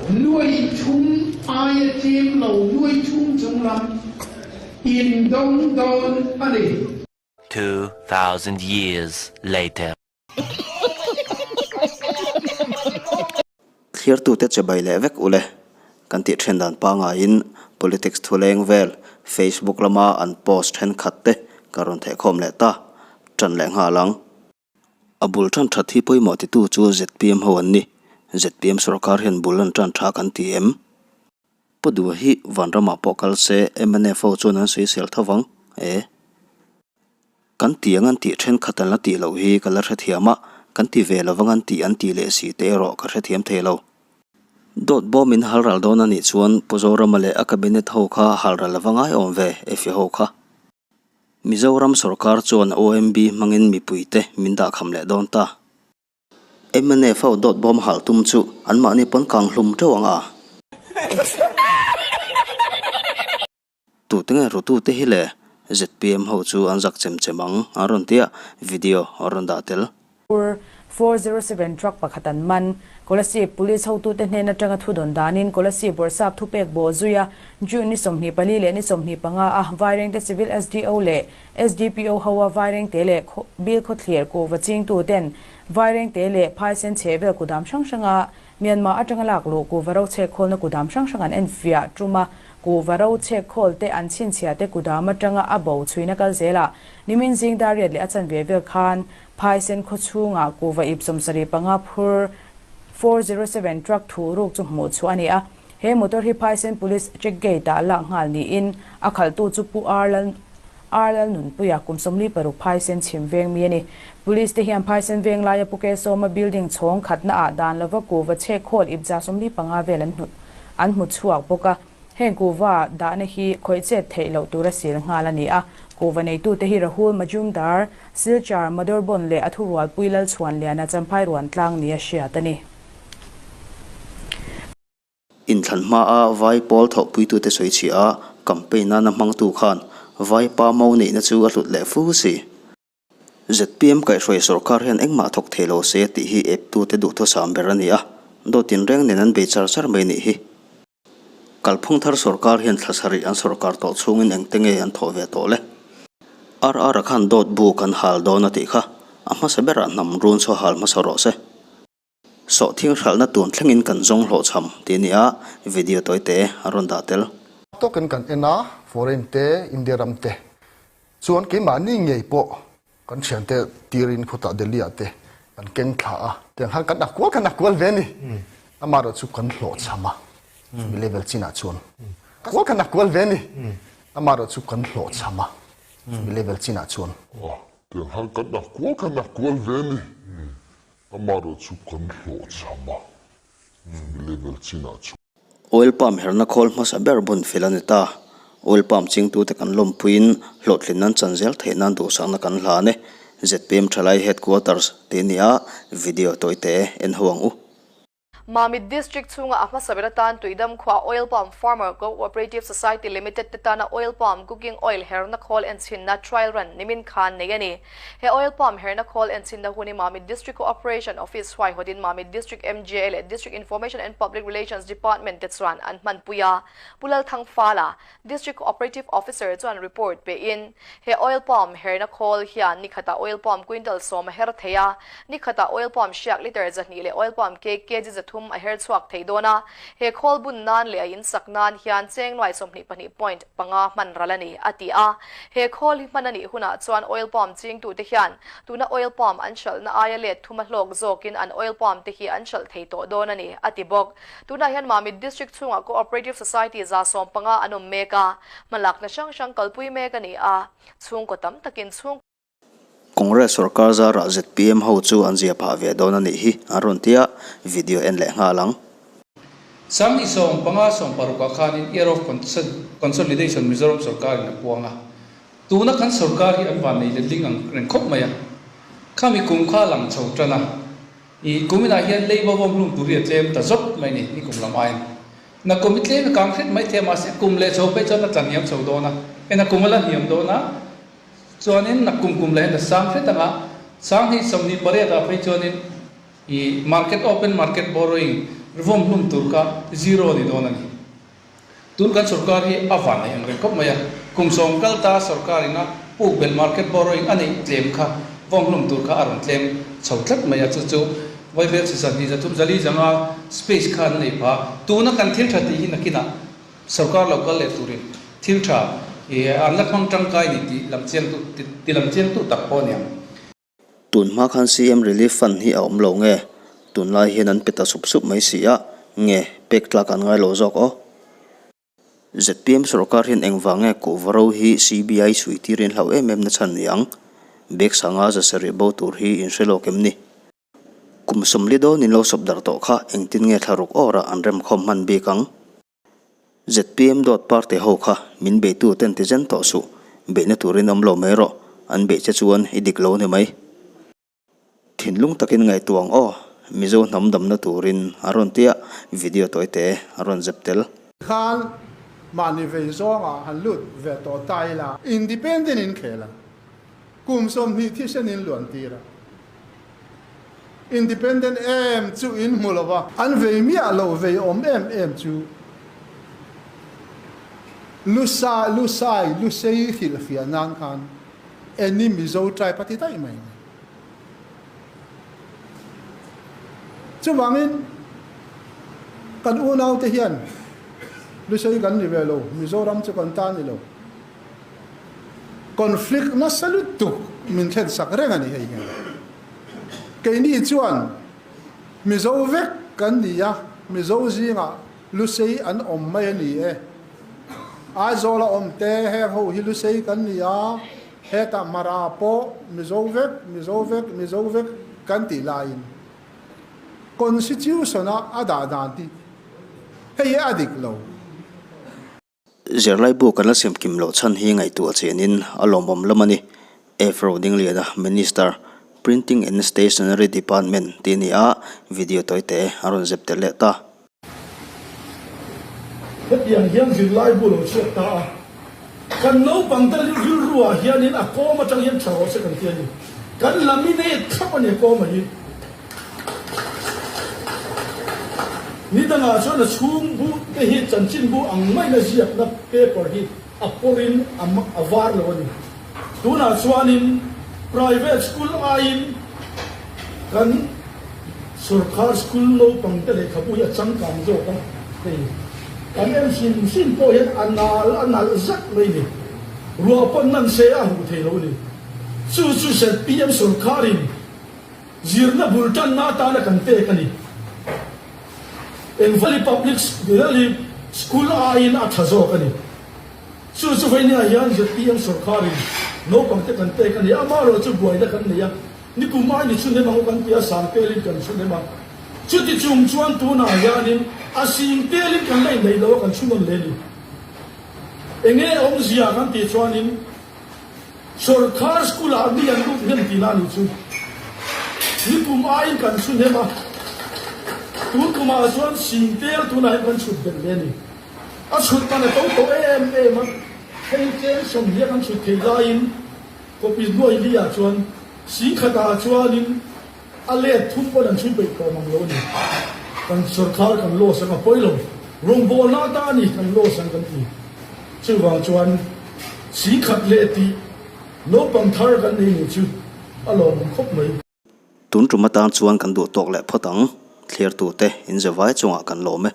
Nuai thum aia tlem lo nuai thum chung lam in dawng dawn a ni. 2000 years later. Thliartute che bai leh vek ule kan tih then dan pangaiin politics thuleng vel Facebook lama an post thenkhat te ka rawn thehkhawm leh ta tan leh nghal ang. A bul tan that hi pawimawh titu chu zpm ho an ni. Zpm sorkar hian bul an tan tha kan ti em? Pu Duha hi Vanramah pawh kal se mnf ho chuan an sawisel tho vang e. Kan ti ang an tih thenkhat an la tih loh hi ka la hrethiam a, kan ti ve lo vang an tih an tih leh si te erawh ka hrethiam thei lo. Dawt bawm in hal ral dawn a nih chuan Pu Zorama leh a cabinet ho kha hal ral lova ngai awm ve, Efi ho kha. Mizoram sorkar chuan OMB hmangin mipuite min dahkham leh dawn ta. Mnf ho dawt bawm hal tum chu anmahni pawn kang hlum teuh ang a. Tute nge rutute hi le? Zpm ho chu an zak chem chem ang an rawn ti a, video a rawn dah tel. Ur 407 truck pakhat an man. Kolasib Police hotute hnen atanga thu dawn danin Kolasib Bawrhsap thupek bawh zuia June ni 24 leh ni 25 a Vairengte Civil SDO leh SDPO hoa Vairengte leh Bil khawthlir kuhva chingtuten Vairengte leh Phaisen chhehvel kudam hrang hranga Myanmar atanga lak luh kuhva ro chhek khawlna kudam hrang hrang an enfiah tum a, kuhva ro chhek khawl te an chhinchhiah te kudam atanga a bo chhuina kal zelah nimin zing dar riat leh a chanve vel khan Phaisen khaw chhungah kuhva ip 75 phur 407 truck thu ruk chu hmuh chhuah a ni a, he motor hi Phaisen Police check gate ah lak nghal niin a khalhtu chu Pu R Lal R Lalnunpuia kum 46 Phaisen chhim veng mi a ni. Police te hian Phaisen veng laia Pu Kesawma building chhawng khatna ah dan lova kuhva chhek khawl ipza 45 vel an an hmu chhuak bawk a. Heng kuhva dahna hi khawih chet theih loh tura sil nghal a ni a. Kuhva neitute hi Rahul Majumdar, Silchar, Madorbon leh a thurualpui Lalchhuanliana Champhai ruan tlang nia hriat a ni. Inthlan hmaa Vai pawl thawhpuitute sawi chhia a, campaign nana hmangtu khan Vaipa mo neihna chu a hlut leh fu si. Zpm kaihhruai sorkar hian engmah thawk thei lo se tih hi eptute duhthusam ber a ni a, dawt inreng nen an bei char char mai nih hi. Kalphung thar sorkar hian thla sarih an sorkar tawh chhungin engte nge an thawh ve tawh le? RR-a khan dawt bu kan hal dawn a tih kha, a hmasa berah hnam run chu hal hmasa rawh se. Sawhthing hralhna tun thlengin kan zawng hlawhchham tih a ni a, video tawite a rawn dah tel. Tawkin kan en a, foreign te, India ram te chuan keimahni ngei pawh kan thiante tirin khawtah Delhi ah te kan keng thla a, tiang khan kan a kual kan a kual ve a ni. Amaherawh chu kan hlawhchham a, chumi level chinah chuan kual kan a kual ve a ni. Amaherawh chu kan hlawhchham a, chumi level chinah chuan. Tiang khan kan a kual kan a kual ve a ni. Amaherawh chu kan hlawhchham a, chumi level chinah chuan. Oil palm herna khawl hmasa ber bun fel a ni ta. Oil palm chingtute kan lawmpuiin hlawhtlin nan chan zel theih nan duhsakna kan hlan e. Zpm Thalai Headquarters tih a ni a, video tawite en ho ang u. Mamit District chhunga a hmasa ber atan Tuidam khua Oil Palm Farmer Co-operative Society Limited te tana Oil Palm Cooking Oil herna khawl enchhinna trial run nimin khan nei a ni. He Oil Palm herna khawl enchhinna hun hi Mamit District Co-operation Office huaihawtin Mamit District MJA leh District Information and Public Relations Department te chuan an hmanpui a. Pu Lalthangfala, District Cooperative Officer chuan report pein, he oil palm herna khawl hian ni khatah oil palm quintal 10 a her thei a, ni khatah oil palm hriak liter 200 leh oil palm cake kg 300 a her chhuak thei dawn a, he khawl bun nan leh a insak nan hian cheng nuai 22.5 hman ral a ni, a ti a. He khawl hi hman a nih hunah chuan oil palm chingtute hian tuna oil palm an hralhna aia let thuma hlawk zawkin an oil palm te hi an hralh thei tawh dawn a ni, a ti bawk. Tunah hian Mamit District chhungah Cooperative Society 150 an awm mek a, hmalakna hrang hrang kalpui mek a ni a, chhungkaw tam takin chhung. Congress sorkar zarah zpm ho chu an zia phah ve dawn a nih hi an rawn ti a, video en leh nghal ang. Sangni 15 16 ah khanin Year of Consolidation Mizoram sorkarin a puang a, tuna kan sorkar hi an van nei letling ang reng khawp mai a, khami kum kha lang chho tan a. I kuminah hian leiba vawm hlum tur hi a tlem ta zawk mai ni, ni kum lam aiin. Na kum hi tlem a kang hret mai thei a, mahse kum leh chho phei chuan a tla hniam chho dawn a, e na kum a la hniam dawn a, chuanin na kum kum leh hian a sang hret ang a, 2028 ah phei chuanin i market open market borrowing Vawm hlum tur kha zero ni dawn a ni. Tun kan sorkar hi a van nei ang reng khawp mai a, kum sawm kal ta sorkar ina puk belh market borrowing a neih tlem kha vawm hlum tur kha a rawn tlem chho tlat mai a, chu chu Vaibel chi 200 300 400 zanga space kha an nei pha. Tuna kan thil tha tih hi nakinah sorkar lo kal leh turin thil tha an la hmang tangkai ni tih lam chiangtu ti lam chiangtu tak pawh a ni ang. Tun hma khan CM Relief Fund hi a awm lo nge? Tunlai hian an pe ta sup sup mai si a, nge pek tlak an ngai lo zawk aw? Zpm sorkar hian engvang nge kuhva ro hi CBI chhui tir in hlauh em em na chhan ni ang? Bag sanga zasarih bo tur hi in hre lawk em ni? Kum 40 dawn in lo sawp darh tawh kha engtin nge thlaruk awrah an remkhawm hman bik ang? Zpm dawt party ho kha min beitu ten ti zen tawh suh, beihna turin awm lo mai rawh, an beih che chuan i dik lo ni mai. Thinlung takin ngaihtuah ang aw, Mizo hnam damna turin a rawn tia video tawite a rawn zep tel. Khan mahni vei zawngah han lut ve tawh ta ila. Independent in khel a. Kum 20 thisen in luan tir a. Independent em chu in hmu lo va. An vei miah lo vei awm em em chu Lusa Lusai Lusei hrilhfiah nan khan Any Mizo tribe a ti daih mai ni. Chuvangin kan unaute hian Lusei kan ni ve lo, Mizoram chu kan ta ni lo. Conflict nasa lutuk min thlen sak reng a ni hei hian. Keini chuan Mizo vek kan ni a, Mizo zingah Lusei an awm mai a ni e. Aizawl a awm te heng ho hi Lusei kan ni a, hetah Mara pawh Mizo vek, Mizo vek, Mizo vek kan tih laiin Constitution a a dah dan hi hei hi a dik lo. Zirlaibu kan la siam kim loh chhan hi ngaihtuah chianin a lawmawm lam a ni. F Rodingliana, Minister, Printing and Stationery Department tih a ni a, video tawite a rawn zep tel leh ta. Hetiang hian zirlaibu lo chhuak ta a, kan naupang te rilruah hianin a kawm atang hian tha rawh se kan ti a ni. Kan laminate thlap a ni a kawm a hi. Ni dangah chuan a chhung bu te hi chanchin bu ang maiin a ziakna paper hi a pawrin a var lo a ni. Tunah chuanin private school aiin kan sorkar school naupang te lehkhabu hi a changkang zawk a, hei kan en hrim hrim pawh hian a nal a nalh zak mai ni. Ruah pawn nan se a huh thei lo a ni. Chu chu zpm sorkarin Zirna bul tanna atana kan pek a ni. Engvali Public Delhi School aiin a tha zawk a ni. Chu chu vawinia hian zpm sorkarin naupangte kan pek a ni. Amaherawhchu buaina kan nei a, nikum ai ni chhun em ang u kan ti a, sang telin kan chhun em a. Chuti chung chuan tunah hianin a sing telin kan la inneih lo a, kan chhun nawn leh a ni. Enge awmzia kan tih chuanin. Sorkar school ah mi an lut hnem tih na nih chu. Nikum aiin kan chhu hnem a, tun kumah chuan singtel tunah hian kan chhut belh ve a ni. A chhut man a to tawh em em a, hei tlem 20 kan chhut thei laiin copy nuai li ah chuan singkhatah chuanin A let thum pawn an chhui peih tawh mang lo a ni. Kan sorkar kan loss ang a pawi lo. Rawngbawlna ata a ni kan loss ang kan ti. Chuvang chuan singkhat leh tih naupang thar kan nei nih chu a lawmawm khawp mai. Tun tum atang chuan kan duh tawk leh phawt ang. Thliartute inzavai chungah kan lawm e.